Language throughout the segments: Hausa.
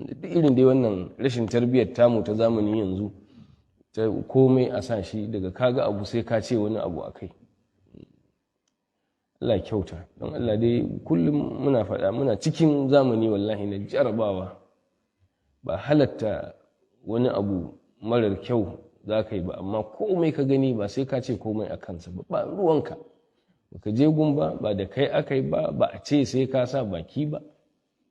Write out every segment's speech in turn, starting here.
Wanda duk irin dai wannan rashin tarbiyyar tamu ta zamani yanzu, ta komai a sa shi daga kaga abu sai ka ce wani abu a kai. Allah kyauta. Don Allah dai kullum muna faɗa, muna cikin zamani wallahi na jarabawa. Ba halatta wani abu marar kyau za ka yi ba, amma komai ka gani ba sai ka ce komai a kansa ba, ba ruwanka. Baka je gun ba, ba da kai aka yi ba, ba a ce sai ka sa baki ba,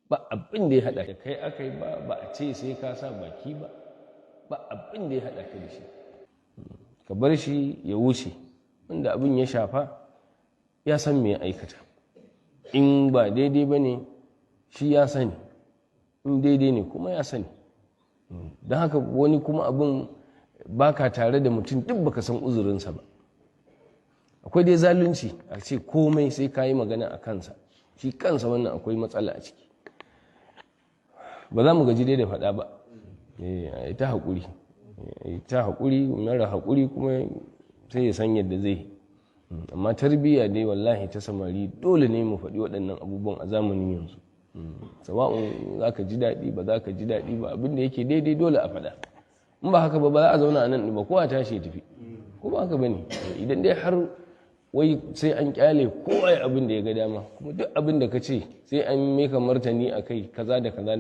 ba abin da ya haɗa da kai aka yi ba, ba a ce sai ka sa baki ba, ba abin da ya haɗa ka da shi. Ka bar shi ya wuce. Wanda abin ya shafa ya san me ya aikata. In ba daidai ba ne shi ya sani, in daidai ne kuma ya sani. Don haka wani kuma abin baka tare da mutum duk baka san uzurinsa ba. Akwai dai zalunci a ce komai sai ka yi magana a kansa. Shi kansa wannan akwai matsala a ciki. Ba za mu gaji dai da faɗa ba. Ta haƙuri, ta haƙuri, mara haƙuri kuma sai ya san yadda zai. Amma tarbiyya dai wallahi ta samari dole ne mu faɗi waɗannan abubuwan a zamanin yanzu. Sawa'un za ka ji daɗi ba za ka ji daɗi ba, abin da yake daidai dole a faɗa. In ba haka ba, ba za a zauna a nan ba, kowa tashi ya tafi. Ko ba haka ba ne? Idan dai har wai sai an kyale kowa ya abin da ya ga dama, kuma duk abin da ka ce sai an maka martani a kai kaza da kaza da